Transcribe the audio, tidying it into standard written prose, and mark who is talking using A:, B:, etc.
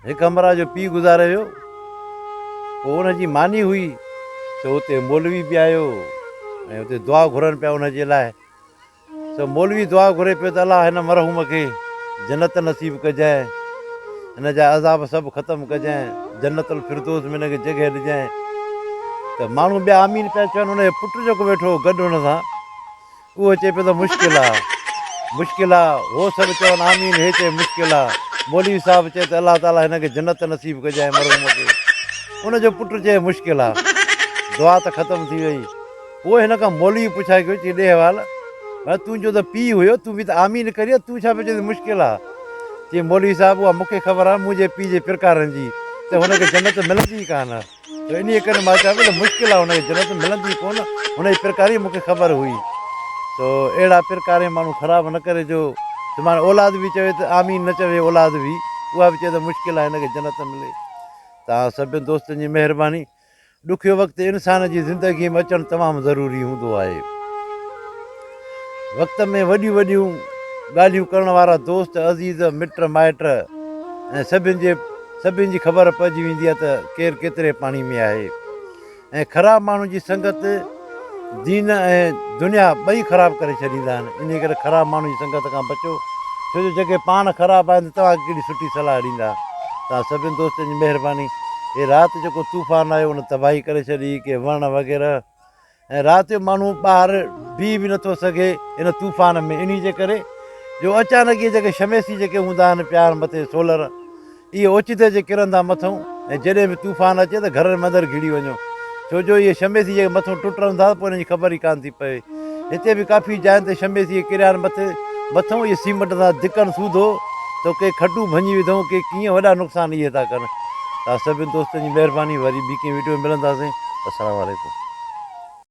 A: هڪ همراهه جو پيء گذاري ويو، پوء ان جي ماني هئي سو اتي مولوي به آيو ۽ اتي دعا گهرن پيا ان جي لاء. سو مولوي دعا گهري پيو ته الله هن مرحوم کي جنت نصيب ڪجانء، هن جا عذاب سڀ ختم ڪجانء، جنت الفردوس ۾ هن کي جڳهه ڏجانء. ته ماڻهو ٻيا آمين پيا چون، ان جو پٽ جيڪو ويٺو هو گڏ هن سان، اهو چئي پيو ته مشڪل آ، مشڪل آ، هو سڀ چون آمين، هي چئي مشڪل آ. مولوي صاحب چئي ته الله تعاليٰ هن کي جنت نصيب ڪجانء مرحوم کي. ان جو پٽ چئي مشڪل آ. دعا ته ختم ٿي وئي. پوء هن کان مولوي پڇا ڪيو، چي ڏي حوال، ڀلا تنهنجو ته پيء هيو، تون به ته آمين ڪرين ها، تون ڇا پيو چئين ته مشڪل آ؟ چي مولوي صاحب اها مون کي خبر آهي منهنجي پيء جي پرڪارن جي ته هن کي جنت ملندي ئي ڪانه. سو انهيء ڪري مان چوان پيو ته مشڪل آ هن کي جنت ملندي ئي ڪونه، هن جي پرڪاري مون کي خبر هئي. سو اهڙا پرڪاري ماڻهو خراب نه ڪري جو سڀاڻي اولاد به چوي ته آمين نه چوي اولاد به اها به چئي ته مشڪل آ هن کي جنت ملي. توهان سڀني دوستن جي مهرباني. ڏکيو وقت انسان جي زندگيء ۾ اچڻ تمام ضروري هوندو آهي. وقت ۾ وڏيون وڏيون ڳالهيون ڪرڻ وارا دوست، عزيز، مٽ مائٽ ۽ سڀن جي سڀن جي خبر پئجي ويندي آهي ته ڪير ڪيتري پاڻي ۾ آهي ۽ خراب ماڻهن جي سنگت دين ۽ دنيا ٻئي خراب ڪري ڇڏيندا آهن انهي ڪري خراب ماڻهن جي سنگت کان بچو ڇو جو جيڪي پاڻ خراب آهن ته توهان کي ڪهڙي سٺي صلاح ڏيندا توهان سڀن دوستن جي مهرباني هي رات جيڪو طوفان آيو ان تباهي ڪري ڇڏي ڪي وڻ وغيره ۽ رات جو ماڻهو ٻاهر بيهي به نٿو سگهي ان طوفان ۾ انهي جي ڪري جو اچانڪ اهي جيڪي شميسي جيڪي هوندا آهن پيا آهن مٿي سولر اهي اوچتي اچي ڪرن ٿا مٿئون ۽ جڏهن به طوفان اچي ته گهرن ۾ اندر گهڙي وڃو ڇو جو اهي شميسي جيڪي مٿئون ٽٽن ٿا ته پوء انهن جي خبر ئي ڪانه ٿي پوي. هتي به ڪافي جاين تي شميسي اهي ڪريا آهن مٿي مٿئون اهي سيمٽ سان ڌڪن سوڌو ته ڪي کٽون ڀڃي وڌئون ڪي ڪيئن وڏا نقصان اهي ٿا ڪن. توهان سڀني دوستن جي مهرباني وري ٻي ڪنهن وڊيو ۾ ملنداسين. السلام عليڪم.